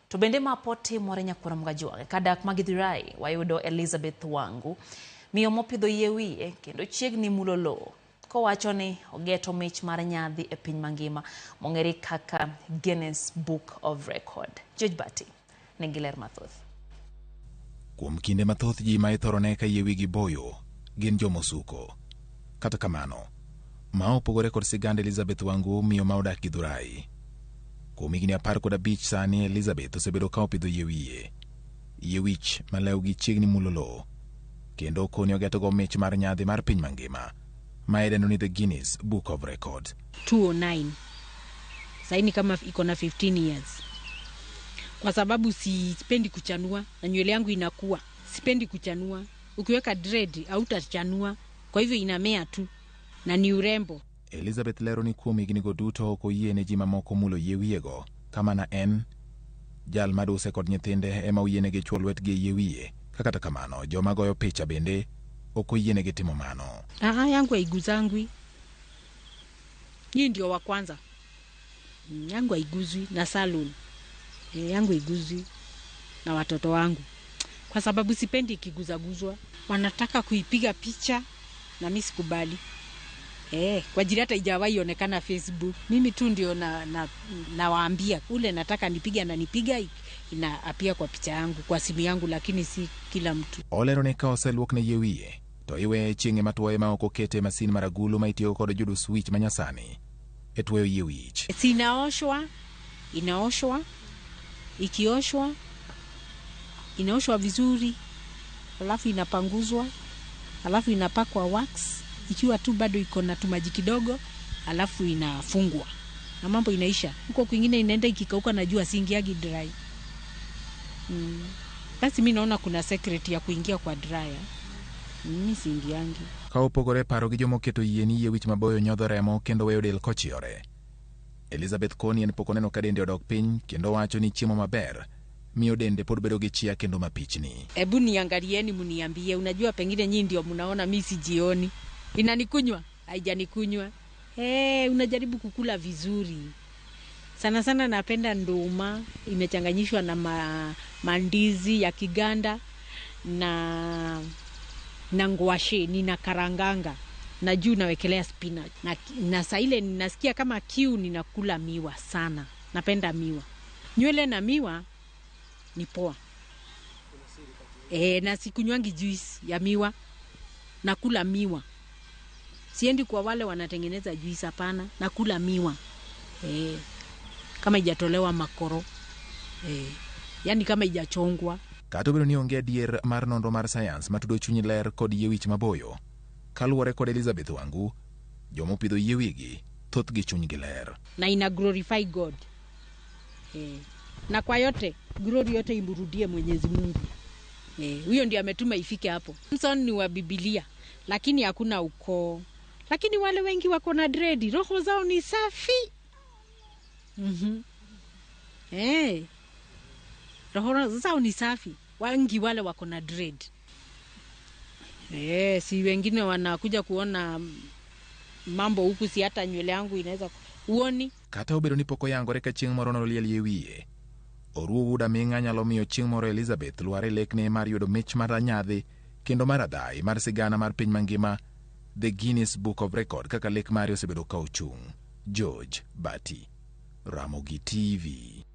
To bende ma pod timore nyakwar Mgajwang'. Kar dak ma Githurai wayudo Elizabeth Wangu, miyo mopidho yie wiye kendo chiegni mulo lowo. Kowacho ni ogeto mich mar nyadhi e piny mangima mong'ere kaka Guinness Book of Record. George Bati nigi ler mathoth. Kuom kinde mathoth ji ma ithoro ne ka yie wigi boyo gin jomosuko. Kata kamano, ma opogore kod sigand Elizabeth Wangu miyo ma odak Githurai. Kuom higni 15 sani Elizabeth osebedo ka opidho yie wiye. Yie wich ma lewgi chiegni mulo lowo. Kendo koni ogetogo mich mar nyadhi mar piny mangima ma idendo ni The Guinness Book of Records. 209 sahii ni kama iko na 15 years, kwa sababu sipendi kuchanua na nywele yangu inakuwa, sipendi kuchanua. Ukiweka dread hautachanua, kwa hivyo inamea tu na ni urembo. Elizabeth lero ni kuom hignigo duto ok oyie ne ji mamoko mulo yie wiyego kama na en jal maduse kod nyithinde ema oyienegi chwo lwetgi e yie wiye ka kata kamano joma goyo picha bende ok oyienegi timo mano. Aa, yangu haiguzangwi. Hii ndio wa kwanza. Yangu haiguzwi na salon. E, yangu haiguzwi na watoto wangu, kwa sababu sipendi ikiguzaguzwa. Wanataka kuipiga picha na mi sikubali. Eh, kwa ajili hata ijawahi onekana Facebook. Mimi tu ndio na, na, nawaambia ule nataka nipiga na nipiga ina apia kwa picha yangu kwa simu yangu, lakini si kila mtu. Olero ni ka oseluokne yie wiye to iweye chieng' ema tuoye ma ok okete e masin mar agulu ma itiyogo kod judo switch ma nyasani e tuoyo yie wich. Si inaoshwa, inaoshwa, ikioshwa inaoshwa vizuri, alafu inapanguzwa, alafu inapakwa wax ikiwa tu bado iko na tumaji kidogo, alafu inafungwa na mambo inaisha. Huko kwingine inaenda ikikauka na jua, siingiagi dry. Basi mi naona kuna secret ya kuingia kwa dryer. Mi siingiangi. Ka opogore paro gi jomoketo yie ni yie wich maboyo nyodho remo kendo weyo del kochiyore. Elizabeth koni en pok oneno ka dende odok piny kendo wacho ni chiemo maber miyo dende pod bedo gi chia kendo mapichni. Ebu niangalieni mniambie, unajua pengine nyinyi ndio mnaona, mi sijioni. Inanikunywa? Haijanikunywa. Hey, unajaribu kukula vizuri. Sana sana napenda nduma imechanganyishwa na mandizi ya Kiganda na ngwashe, nina karanganga na juu nawekelea spinach na saa ile ninasikia kama kiu, ninakula miwa sana. Napenda miwa. Nywele na miwa ni poa. E, na sikunywangi juice ya miwa, nakula miwa. Siendi kwa wale wanatengeneza juice, hapana, nakula miwa. E, kama ijatolewa makoro. E, yani kama ijachongwa. Kata obedo ni onge adier mar nonro mar sayans matudo chuny ler kod yie wich maboyo, kaluwore kod Elizabeth Wangu, jomopidho yie wigi thothgi chunygi ler. Na ina glorify God. E, na kwa yote glory yote imrudie Mwenyezi Mungu. Eh, huyo ndiye ametuma ifike hapo. Samson ni wa Biblia, lakini hakuna ukoo. Lakini wale wengi wako na dredi, roho zao ni safi. Eh. Roho zao ni safi. Wengi wale wako na dread. Eh, si wengine wanakuja kuona mambo huku, si hata nywele yangu inaweza uoni. Kata obedo ni pok oyangore ka chieng' moro noliel yie wiye, Oruo wuod aming'a nyalo miyo chieng' moro Elizabeth lwar e lekne mar yudo mich mar nyadhi kendo mar adhai mar sigana mar piny mangima The Guinness Book of Record kaka lek mare osebedo ka ochung'. George Bati, Ramogi TV.